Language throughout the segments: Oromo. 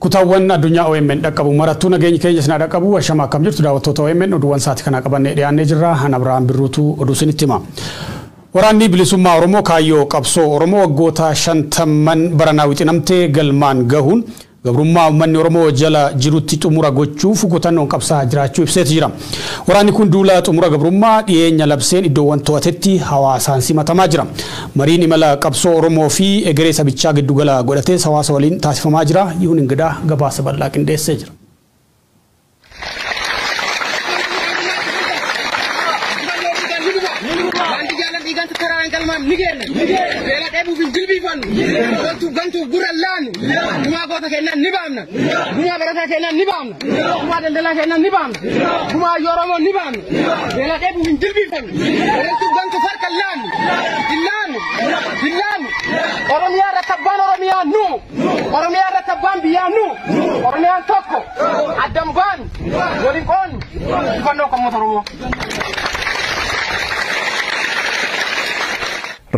Kutaawwan addunyaa OMN dhaqqabu marattuu nageenyi keenya isin dhaqqabu ashama akkam jirtu daawwattoota OMN oduuwwan sa'aatii kanaa qabannee dhiyaannee jirra. Ana Abiraam Birruutu oduu isinitti hima. Waraanni bilisummaa Oromoo kaayyoo qabsoo Oromoo waggoota 50 baranaa wixinamtee galmaan gahuun gabrummaa uummanni Oromoo jala jirutti xumura gochuuf kutannoon qabsaa jiraachuu ibseeti jira. Waraanni kun duula xumura gabrummaa dhiyeenya labseen iddoowwan to'atetti hawaasaan simatamaa jira. Mariin imala qabsoo Oromoo fi egeree sabichaa giddugala godhatees hawaasa waliin taasifamaa jira. Yihuun Ingidaa gabaasa bal'aa qindeessee jira.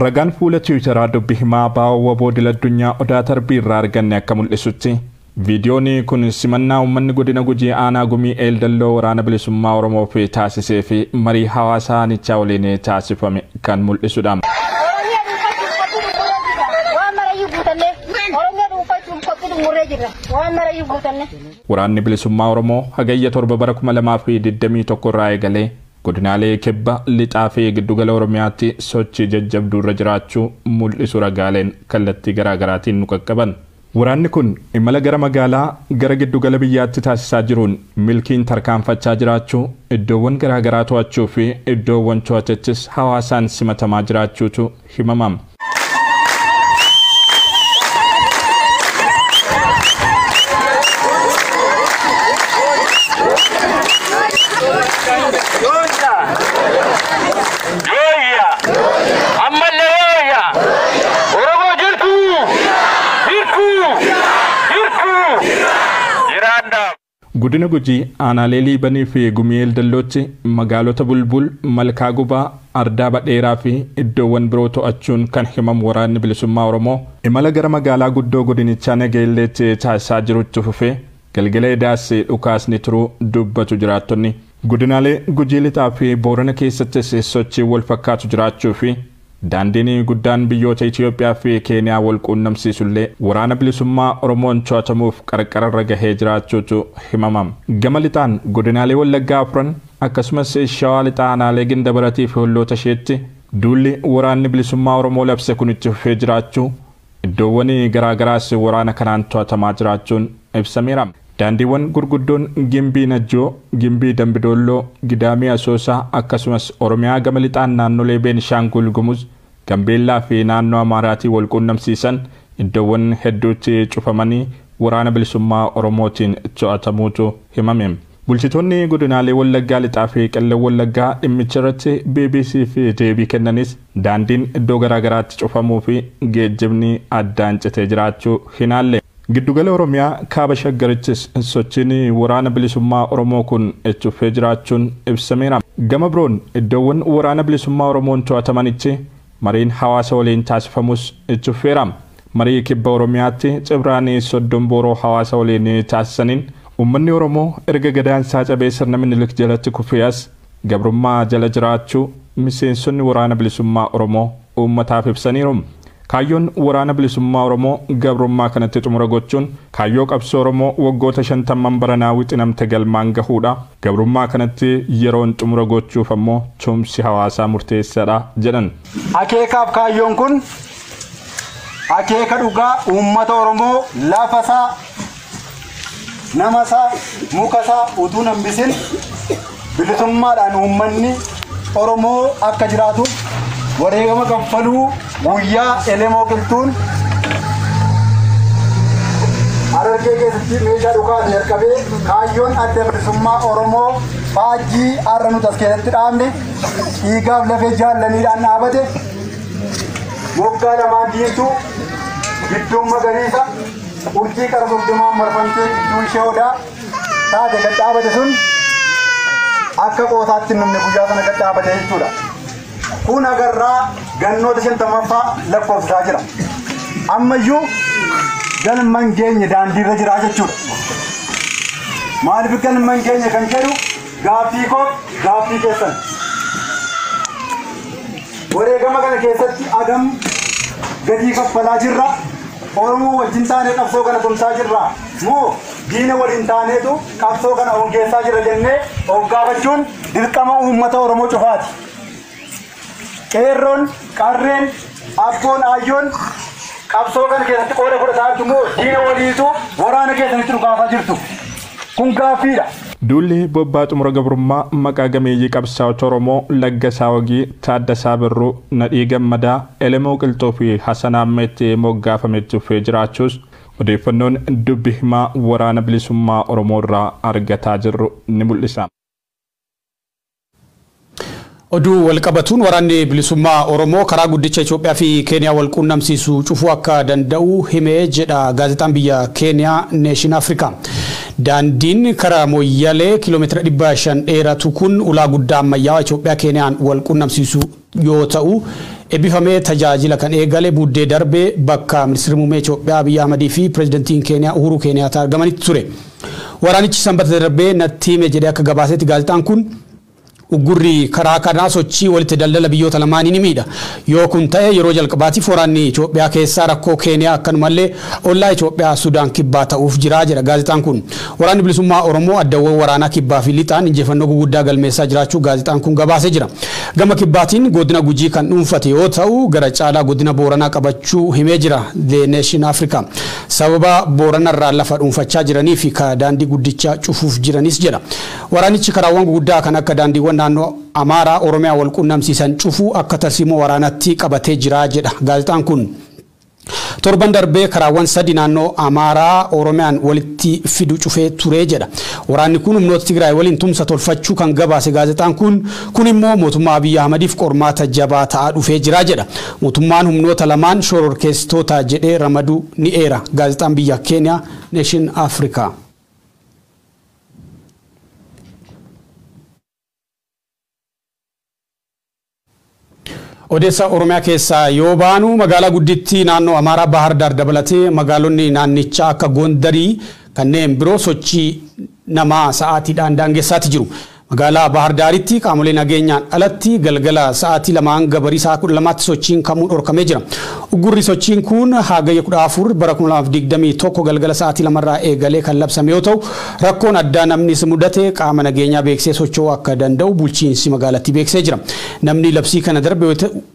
Ragaan fuula Tiwiitaraa dubbi himaa baawwa boodila addunyaa Odaa Tarbii irraa arganne akka mul'isutti viidiyoon kun simannaa uummanni godina Gujii aanaa Gumii Eeldalloo waraana bilisummaa Oromoo fi taasisee fi marii hawaasaa aanichaa waliin taasifame kan mul'isudha. Waraanni bilisummaa Oromoo hagayya 7 bara 2021 irraa eegalee godinaalee kibba lixaa fi giddugala Oromiyaatti sochii jajjabduu irra jiraachuu mul'isu ragaaleen kallattii garaagaraatiin nu qaqqaban. Waraanni kun imala gara magaalaa gara giddugala biyyaatti taasisaa jiruun milkiin tarkaanfachaa jiraachuu iddoowwan garaagaraa to'achuu fi iddoowwan to'atettis hawaasaan simatamaa jiraachuutu himama. Godina Gujii aanaalee Liibanii fi Gumii Eeldallootti magaalota Bulbul, Malkaa Gubaa, Ardaa Badheeraa fi iddoowwan biroo to'achuun kan himamu waraanni bilisummaa Oromoo imala gara magaalaa guddoo godinichaa Nageelleetti taasisaa jirutti fufee galgala edaas dhukaasni turuu dubbatu jiraattonni. Godinaalee Gujii Lixaa fi Boorana keessattis sochii wal fakkaatu jiraachuu fi daandiin guddaan biyyoota Itoophiyaa fi Keeniyaa wal quunnamsiisullee waraana bilisummaa Oromoon to'atamuuf qarqararra gahee jiraachuutu himama. Gama lixaan godinaalee Wallaggaa 4 akkasumas Shawaa Lixaa aanaalee Gindabaratii fi holloota isheetti duulli waraanni bilisummaa Oromoo labse kun itti fufee jiraachuu iddoowwan garaagaraas waraana kanaan to'atamaa jiraachuun ibsameera. Daandiiwwan gurguddoon Gimbii Najjoo, Gimbii Dambidoolloo, Gidaamii Asoosaa akkasumas Oromiyaa gama lixaan naannolee Beenishaangul Gumuz, Gambeellaa fi naannoo Amaaraatii wal quunnamsiisan iddoowwan hedduutti cufamanii waraana bilisummaa Oromootiin to'atamuutu himame. Bulchitoonni godinaalee Wallaggaa Lixaa fi Qellem Wallaggaa dhimmicha irratti BBC fi deebii kennanis daandiin iddoo garaagaraatti cufamuu fi geejjibni addaan citee jiraachuu hin haalle. Giddugala Oromiyaa kaaba Shaggarichis sochiin waraana bilisummaa Oromoo kun itti fufee jiraachuun ibsameera. Gama biroon iddoowwan waraana bilisummaa Oromoon to'atamanitti mariin hawaasa waliin taasifamus itti fufeera. Marii kibba Oromiyaatti Cibraanii Soddon Booroo hawaasa waliin taasisaniin uummanni Oromoo erga gadaansaa cabee sirna Minilik jalatti kufee as gabrummaa jala jiraachuu miseensonni waraana bilisummaa Oromoo uummataaf ibsaniiru. Kaayyoon waraana bilisummaa Oromoo gabrummaa kanatti xumura gochuun kaayyoo qabsoo Oromoo waggoota 50 baranaa wixinamte galmaan gahuudha. Gabrummaa kanatti yeroon xumura gochuuf ammoo tumsi hawaasaa murteessaadha jedhan. Akeekaaf kaayyoon kun akeeka dhugaa uummata Oromoo lafasaa, namasaa, mukasaa utuu hambisin bilisummaadhaan uummanni Oromoo akka jiraatuuf wareegama kaffaluu guyyaa Elemoo Qilxuun Harargee keessatti meeshaa dhukaasa jalqabee kaayyoon adda bilisummaa Oromoo faajjii har'a nuti as keessatti dhaabne dhiigaaf lafee jaallaniidhaan dhaabate moggaa lamaan diimtuu gidduun magariisa urjii qara soddomaan marfamtee gidduu ishee odaa taate gad dhaabate sun akka qoosaatti hin dhumne guyyaa sana gad dhaabate jechuudha. Kun agarraa gannoota 50ffaa lakkoofsisaa jira. Ammayyuu galma hin geenye daandiirra jira jechuudha. Maaliif galma hin geenye kan jedhu gaaffii koo gaaffii keessan. Wareegama kana keessatti agam gatii kaffalaa jirra. Oromoo wajjin taanee qabsoo kana tumsaa jirra. Moo diina waliin taaneetu qabsoo kana hongeessaa jira jennee of gaafachuun dirqama uummata Oromoo cufaati. Qeerroon, qarreen, abboon, ayyoon qabsoo kana keessatti qooda fudhataa jirtu moo diina waliitu waraana keessanitti dhukaafaa jirtu? Kun gaaffiidha. Duulli bobbaa xumura gabrummaa maqaa gameeyyii qabsaa'ota Oromoo Laggasaa Wagii, Taaddasaa Birruu, Nadhii Gammadaa, Elemoo Qilxoo fi Hasan Ahmetti moggaafametti dhufee jiraachuus odeeffannoon dubbi himaa waraana bilisummaa Oromoo irraa argataa jirru ni mul'isa. Oduu walqabatuun waraanni bilisummaa Oromoo karaa guddicha Itoophiyaa fi Keeniyaa wal quunnamsiisu cufuu akka danda'u himee jedha gaazexaan biyya Keeniyaa Neeshin Afrikaa. Daandiin karaa Mooyyalee kiiloomeetira 500 dheeratu kun ulaa guddaa ammayyaawaa Itoophiyaa Keeniyaan wal quunnamsiisu yoo ta'u eebbifamee tajaajila kan eegale buddee darbee bakka ministeerri muummee Itoophiyaa Abiyyi Ahmadii fi pireezidantiin Keeniyaa Uhuru Keeniyaataa argamanitti ture. Waraanichi sanbata darbee natti hime jedhee akka gabaasetti gaazexaan kun Uggurri karaa kanaa sochii walitti daldala biyyoota lamaanii ni miidha. Yoo kun ta'e yeroo jalqabaatiif waraanni Itoophiyaa keessaa rakkoo Keeniyaa akkanumallee ollaa Itoophiyaa Sudaan kibbaa ta'uuf jira jedha gaazexaan kun. Waraanni bilisummaa Oromoo addawwan waraanaa kibbaa fi lixaan injifannoo guguddaa galmeessaa jiraachuu gaazexaan kun gabaasee jira. Gama kibbaatiin godina Gujii kan dhuunfate yoo ta'u gara caalaa godina Booranaa qabachuu himee jira The Nation Africa. Sababa Booranarraa lafa dhuunfachaa jiranii fi daandii guddicha cufuuf jiranis jedha. Waraanichi karaawwan guguddaa kan akka daandiiwwan naannoo Amaaraa Oromiyaa wal quunnamsiisan cufuu akka tarsiimoo waraanaatti qabatee jira jedha gaazexaan kun. Torban darbee karaawwan sadi naannoo Amaaraa Oromiyaan walitti fidu cufee ture jedha. Waraanni kun humnoota Tigraay waliin tumsa tolfachuu kan gabaase gaazexaan kun immoo mootummaa Abiyyi Ahmadiif qormaata jabaa ta'aa dhufee jira jedha. Mootummaan humnoota lamaan shororkeessitoota jedhee ramaduu ni eera gaazexaan biyya Keeniyaa Nation Africa. Odeessa Oromiyaa keessaa yoo baanu magaalaa guddittii naannoo Amaaraa Bahar Daar dabalatee magaalonni naannichaa akka Gondarii kanneen biroo sochii namaa sa'aatiidhaan daangessaati jiru. Magaalaa Bahar Daaritti qaamolee nageenyaan alatti galgala sa'aatii 2 hanga barii sa'a 12tti sochiin kamuu dhorkamee jira. Uggurri sochiin kun hagayya 14 bara 2021 galgala sa'aatii 2 irraa eegalee kan labsame yoo ta'u rakkoon addaa namnis mudate qaama nageenyaa beeksisee socho'uu akka danda'u bulchiinsi magaalattii beeksisee jira. Namni labsii kana darbe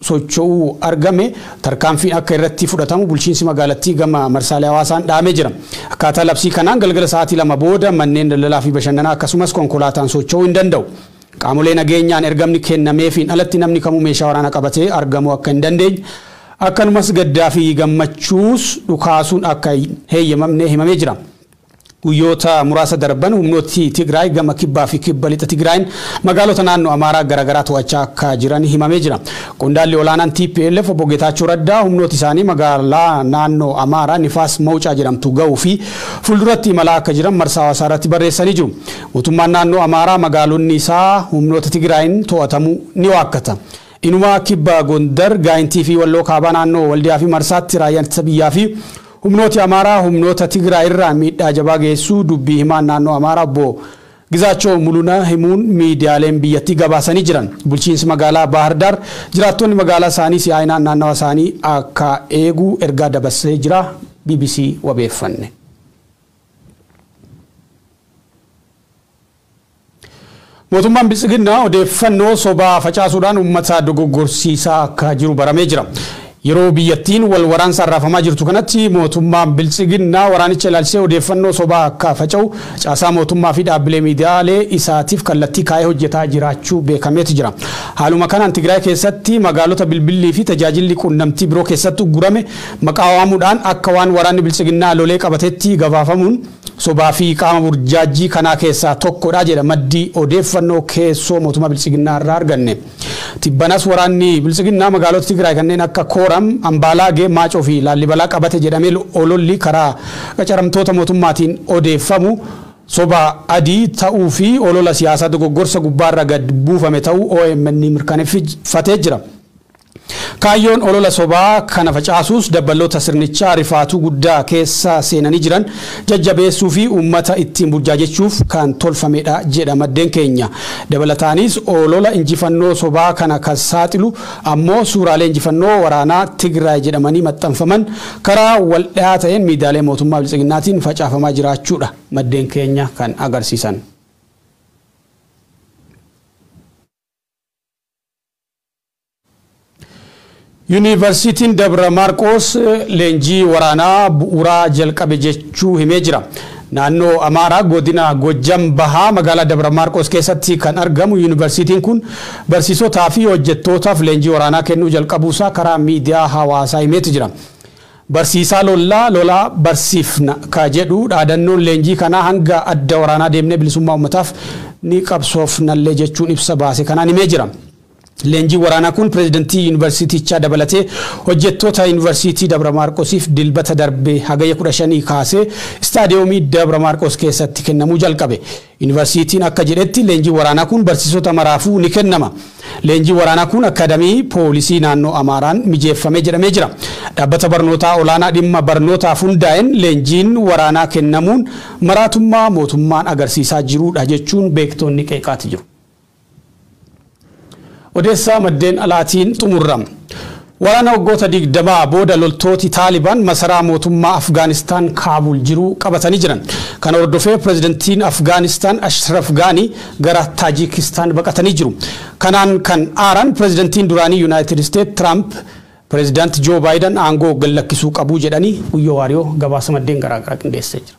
socho'uu argame tarkaanfiin akka irratti fudhatamu bulchiinsi magaalattii gama marsaalee hawaasaan dhaamee jira. Akkaataa labsii kanaan galgala sa'aatii 2 booda manneen daldalaa fi bashannanaa akkasumas konkolaataan socho'uu hin danda'u. Qaamolee nageenyaan ergamni kennameefiin alatti namni kamuu meeshaa waraanaa qabatee argamuu akka hin dandeenye akkanumas gaddaa fi gammachuus dhukaasuun akka heeyyamamne himamee jira. Guyyoota muraasa darban humnooti Tigraay gama kibbaa fi kibba lixa Tigraayin magaalota naannoo Amaaraa garaagaraa to'achaa akka jiran himamee jira. Qondaalli olaanaan TPLF obbo Geetaachoo Raddaa humnooti isaanii magaalaa naannoo Amaaraa Nifaas Mawucaa jedhamtu ga'uu fi fuulduratti imalaa akka jiran marsaa hawaasaa irratti barreessanii jiru. Mootummaan naannoo Amaaraa magaalonni isaa humnoota Tigraayin to'atamuu ni waakkata. Inuma kibba Gondar, Gaayintii fi Walloo kaabaa naannoo Waldiyaa fi Marsaatti raayyaan ittisa biyyaa fi humnooti Amaaraa humnoota Tigraay irraa miidhaa jabaa geessuu dubbii himaan naannoo Amaaraa obbo Gizaachoo Muluna himuun miidiyaaleen biyyattii gabaasanii jiran. Bulchiinsi magaalaa Bahar Daar jiraattonni magaalaa isaanii si'aayinaan naannawa isaanii akka eeguu ergaa dabarsee jira. BBC wabeeffanne. Mootummaan Biltsiginnaa odeeffannoo sobaa facaasuudhaan uummata dogoggorsiisaa akka jiru baramee jira. Yeroo biyyattiin wal waraansa raafamaa jirtu kanatti mootummaan Biltsiginnaa waraanicha ilaalchisee odeeffannoo sobaa akka faca'u caasaa mootummaa fi dhaabbilee miidiyaalee isaatiif kallattii kaa'ee hojjetaa jiraachuu beekameetu jira. Haaluma kanaan Tigraay keessatti magaalota bilbillii fi tajaajilli quunnamtii biroo keessatti uggurame maqaa waamuudhaan akka waan waraanni Biltsiginnaa lolee qabatetti gabaafamuun sobaa fi qaama burjaajii kanaa keessaa tokkodha jedha maddi odeeffannoo keessoo mootummaa Biltsiginnaa irraa arganne. Tibbanas waraanni Biltsiginnaa magaalota Tigraay kanneen akka Kooram, Ambaalaagee, Maacoo fi Laallibalaa qabate jedhamee ololli karaa qacaramtoota mootummaatiin odeeffamu soba adii ta'uu fi olola siyaasaa dogoggorsa gubbaarra gad buufame ta'uu OMN mirkaneeffatee jira. Kaayyoon olola sobaa kana facaasuus dabballoota sirnichaa rifaatuu guddaa keessa seenanii jiran jajjabeessuu fi uummata ittiin burjaajechuuf kan tolfamedha jedha maddeen keenya. Dabalataanis olola injifannoo sobaa kana kan saaxilu ammoo suuraalee injifannoo waraanaa Tigraay jedhamanii maxxanfaman karaa wal dhiyaa ta'een miidiyaalee mootummaa Bilxiginnaatiin facaafamaa jiraachuudha maddeen keenya kan agarsiisan. Yuunivarsiitiin Dabra Maarqoos leenjii waraanaa bu'uuraa jalqabe jechuu himee jira. Naannoo Amaaraa godina Gojjam Bahaa magaalaa Dabra Maarqoos keessatti kan argamu yuunivarsiitiin kun barsiisotaa fi hojjettootaaf leenjii waraanaa kennuu jalqabuusaa karaa miidiyaa hawaasaa himeeti jira. Barsiisaa lollaa lolaa barsiifna ka jedhu dhaadannoon leenjii kanaa hanga adda waraanaa deemnee bilisummaa uummataaf ni qabsoofnallee jechuun ibsa baase kanaan himee jira. Leenjii waraanaa kun pireezidantii yuunivarsiitichaa dabalatee hojjettoota yuunivarsiitii Dabra Maarqosiif dilbata darbee hagayya 15 kaasee istaadiyoomii Dabra Maarqos keessatti kennamuu jalqabe. Yuunivarsiitiin akka jedhetti leenjii waraanaa kun barsiisota maraafuu ni kennama. Leenjii waraanaa kun akkaadamii poolisii naannoo Amaaraan mijeeffamee jedhamee jira. Dhaabbata barnootaa olaanaa dhimma barnootaaf hundaa'een leenjiin waraanaa kennamuun maraatummaa mootummaan agarsiisaa jirudha jechuun beektonni qeeqaati jiru. Odeessaa maddeen alaatiin xumurama. Waraana waggoota 20 booda loltooti Taalibaan masaraa mootummaa Afgaanistaan Kaabul jiru qabatanii jiran. Kana hordofee pireezidantiin Afgaanistaan Ashraf Ghani gara Taajikistaan baqatanii jiru. Kanaan kan aaran pireezidantiin duraanii Yuunaayitid Isteet Tiraamp pireezidaanti Joo Baayiden aangoo gad lakkisuu qabu jedhanii Guyyoo Waariyoo gabaasa maddeen garaagaraa qindeessee jira.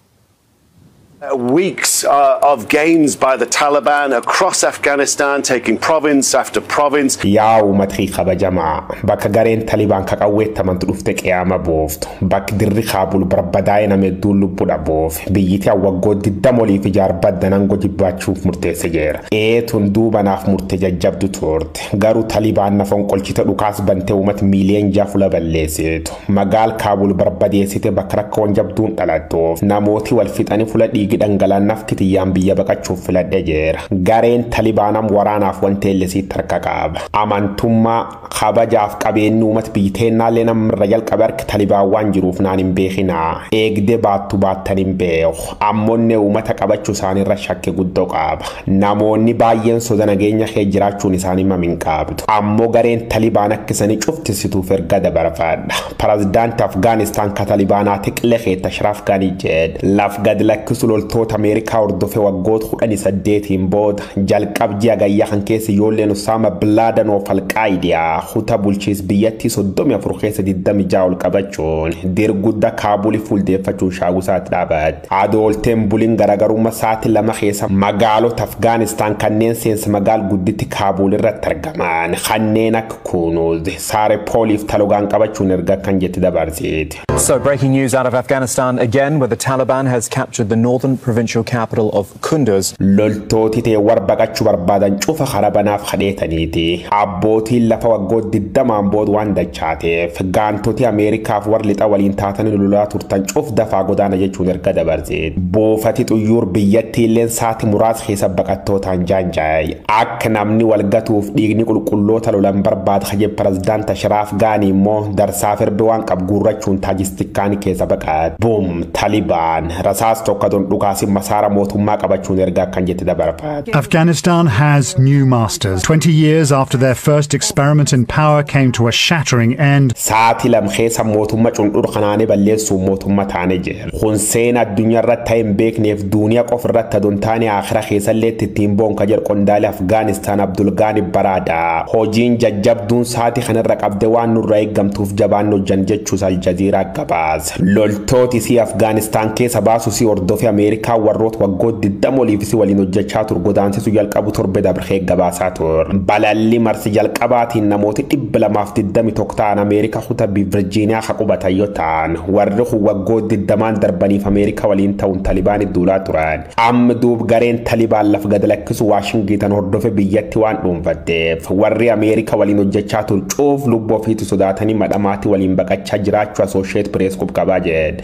Weeks of gains by the Taliban across Afghanistan, taking province after province. Yaa uummatii kabajamaa, bakka gareen Talibaan kaqawweettamantu dhufte qiyaama booftu, bakki dirri Kaabul barbadaa'e nama hedduun lubbuu dhaboof, biyyittii waggoota 20 oliif ijaarbaddan aangoo jibbaachuuf murteesse jira. Eetun duuba naaf murte jajjabdu turte, garuu Talibaan na fonqolchite dhukaas bantee uummata miiliyoona 6 fuula balleessitu. Magaal Kaabul barbadeessite bakka rakkoon jabduun dhalattuuf, namooti wal fixanii fuula dhiigi dhangala'aan kitiyyaan biyya baqachuuf filadhe jira. Gareen Talibaanam waraanaaf wanta ellisiitti harka qaba. Amantummaa kabajaaf qabeenyi uummata biyyi namarra jalqabe harka Talibaan waan jiruuf naan hin beekinaa. Eegdee baattu baattan hin beeku. Ammoonne uummata qabachuu isaaniirra shakke guddoo qaba. Namoonni baay'een soda nageenya kee jiraachuun isaanii mam hin qabdu. Ammoo gareen Talibaan akka isanii cuftissituuf erga dabarfadha. Pireezidaanti Afgaanistaan ka Talibaanaa tiqlee keetta Ashraf Ghani jedhe. Laf gad lakkisu loltoota Ameerikaa hordofe waggoota 18 booda jalqab ji'a gayyaa kan keessa ijoolleen Usaama Bin of Alqaayidiyaa kutaa bulchiis biyyattii 34 keessa 26 ol qabachuun dirgudda Kaabulii fuuldeeffachuun shaagusaatti dhaabate. Adoolteen buliin garaagarummaa sa'aatii 2 keessa magaalota Afgaanistaan kanneen seensa magaal gudditti Kaabul irratti argaman kanneen akka Kunuuz, Saarepooliif Talogaan qabachuun erga kan jetti dabarsite. So breaking news out of Afghanistan again, where the Taliban has captured the northern provincial capital of Kunduz. Loltooti ta'e warra baqachuu barbaadan cufa karaa banaaf kadheetaniiti. Abbootiin lafa waggoota 20 booda waan dachaateef gaantoti Ameerikaaf warra lixa waliin taatanii lolaa turtan cuf dafaa godaana jechuun erga dabarsite. Buufati xuyyuur biyyattii illeen sa'aatii muraasa keessa baqattootaan jaanjaa'e. Akka namni wal gatuuf dhiigni qulqulloota lolan barbaada kaje pireezidaant Ashraf Ghani immoo darsaaf erbe waan qabu guurrachuun Taajistikkaan keessa baqate. Boom! Talibaan rasaas tokko don dhukaasi masaara mootummaa qabachuun erga akkan jette dabarfate. Afghanistan has new masters. 20 years after their first experiment in power came to a shattering end. Sa'aatii 2 keessa mootummaa cundhur kanaanii balleessuun mootummaa taane jira. Kun seena addunyaa irratti ta'e hin beekneef duuniyaa qofa irratti aduun taane akhira keessallee ittiin boonka jedhu qondaalli Afgaanistaan Abdul Gaani Baraada. Hojiin jajjabduun sa'aatii kanarra qabde waan nurra eeggamtuuf jabaan hojjan jechuus Aljaziiraa gabaasa. Loltooti si Afgaanistaan keessa baasu si hordofee Ameerikaa warroota waggoota 20 oliif si waliin hojjechaa tur godaansisu jalqabu torbe dabree gabaasaa tur. Balalli marsi jalqabaatiin namooti 221 ta'an Ameerikaa kutaa Virjiiniyaa haa qubatan yoo ta'an warri kun waggoota 20 darbaniif Ameerikaa waliin ta'uun Talibaan duulaa turan. Amma duub gareen Talibaan lafa gad lakkisu Waashingitan hordofe biyyatti waan dhuunfatteef warri Ameerikaa waliin hojjechaa tur cuuf lubbuu ofiitti sodaatanii madhamaatti waliin baqachaa jiraachuu Associated Press qubqabaa jedhe.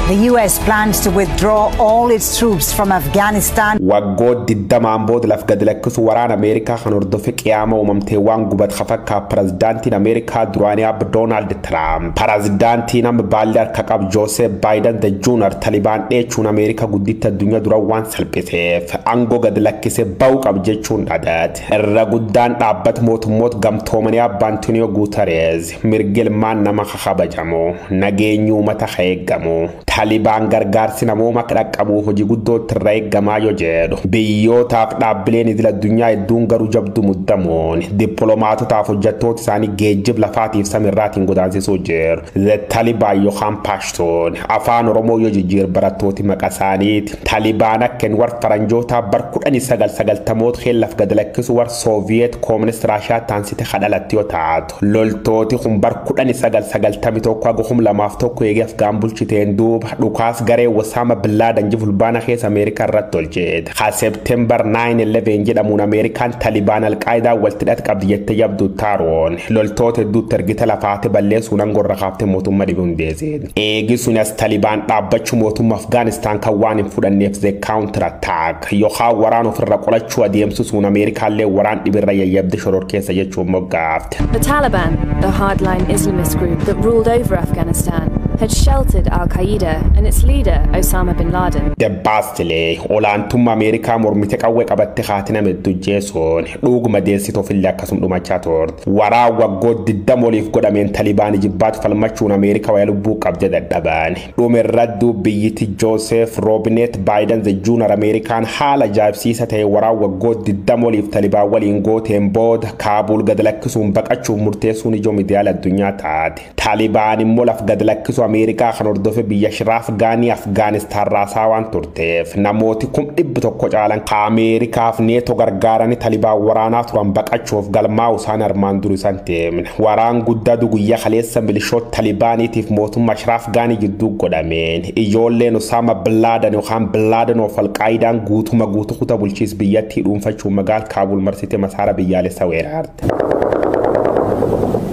The US plans to withdraw all its troops from Afghanistan. Waggoota 20n booda laf gadi lakkisu waraana Ameerikaa kan hordofe qiyaama uumamtee waan gubat fakkaa pirezidaantiin Ameerikaa duraanii Abba Doonaald Tiraamp. Pirezidaantiin amma baalli harka qabu Joosef Baayiden the Junior Talibaan dheechuun Ameerikaa gudditti addunyaa dura waan salphiseef aangoo gadi lakkisee ba'uu qabu jechuun dhadate. Irra guddaan dhaabbata mootummoota gamtoomanii Abba Antonio Guterres mirgi ilmaan nama kabajamu, nageenyi uummata eegamu, Talibaan gargaarsi namooma akka dhaqqabuuf hojii guddootti irra eeggamaa yoo jedhu, biyyootaaf dhaabbileen idil addunyaa hedduun garuu jabdu muddamuun dippiloomaatotaaf hojjettoota isaanii geejjiba lafaatiif samiirraatiin godaansisuu jiru. The Talibaan yookaan Paashtoon afaan Oromoo yoo jijjiir barattooti maqaa isaaniiti. Talibaan akka inni warra faranjootaa bar 1990moota keellaf gad lakkisu warra Sooviyeet Koominist Raashiyaa taansite kadhalatti yoo taatu, loltooti kun bar 1991 haga 2001 eegee Afgaan bulchiteen duuba dhukaas garee Wasaama Billaadan fulbaana keessa Ameerikaa irratti tolcheete. Ha September 9/11 jedhamuun Ameerikaan Talibaan Alqaayidaa walitti hidhata qabdi jettee jabdu taaroon loltoota hedduutti ergite lafaate balleessuun aangoo kaaftee mootummaa dhibee hundeessite. Eegi sun as Talibaan dhaabbachuu mootummaa Afgaanistaan kan waan hin fudhanneef the counter attack yookaan waraan ofirra qolachuu adeemsisuun Ameerikaallee waraan dhibirra yayyabde shororkeessa jechuun moggaafte. The Taliban, the hardline Islamist group that ruled over Afghanistan, had sheltered Al Qaeda and its leader, Osama bin Laden. Dabbaasilee olaantummaa Ameerikaa mormite qawwee qabatte haatina hedduu jeesuun dhuguma deessite ofillee akkasum dhumachaa turte. Waraan waggoota 20 oliif godhameen Talibaan jibbaatu falmachuun Ameerikaa waya lubbuu qabde dadhaban. Dhuma irratti biyyiti Joosef Roobinet Baayiden the Junior Ameerikaan haala ajaa'ibsiisa ta'e waraan waggoota 20 oliif Talibaan waliin gooteen booda Kaabuul gad lakkisuun baqachuuf murteessuun ijoo miidiyaa addunyaa taate. Talibaan immoo laf gad lakkisu Ameerikaa kan hordofe biyya Shiraaf Gaanii Afgaanistaan raasaa waan turteef namooti 100,000 caalan Ameerikaaf neetoo gargaaranii Talibaan waraanaa turan baqachuuf galmaa'u isaan armaan dur isaan teemne. Waraan guddaa guyyaa kaleessa milishoota Talibaaniitiif mootummaa Shiraaf Gaanii jidduu godhameen ijoolleen Osama Billaadan yookaan Billaadan of Alqaayidaan guutuma guutuu kutaa bulchiis biyyattii dhuunfachuun magaala Kaabul marsite masaara biyyaalessa weerarte.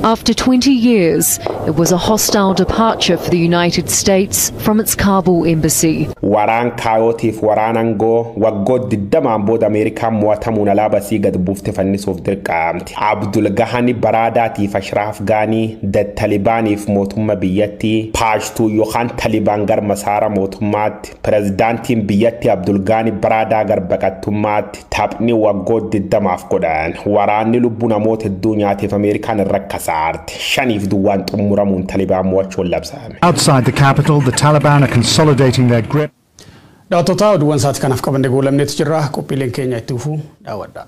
After 20 years, it was a hostile departure for the United States from its Kabul embassy. Waraan kaayootiif waraan aangoo waggoota 20n booda Ameerikaan mo'atamuun alaabaa sii gad buufte fannisuuf dirqamte. Abdul Gahani Baraadaatiif Ashraaf Gaanii Talibaaniif mootummaa biyyattii Paashtuu yookaan Talibaan gar masaara mootummaatti, pirezidaantiin biyyattii Abdul Gaani Baraadaa gar baqattummaatti. Taphni waggoota 20f godhan waraanni lubbuu namoota hedduu nyaateef Ameerikaan irra kasaarte 5-0 xumuramuun Talibaan mo'achuun labsame. Outside the capital, the Taliban are consolidating their grip. Daawwattoota, oduuwwan sa'aatii kanaaf qabannee goolabneetu jirra. Qophiileen keenya itti fufuu daawwadha.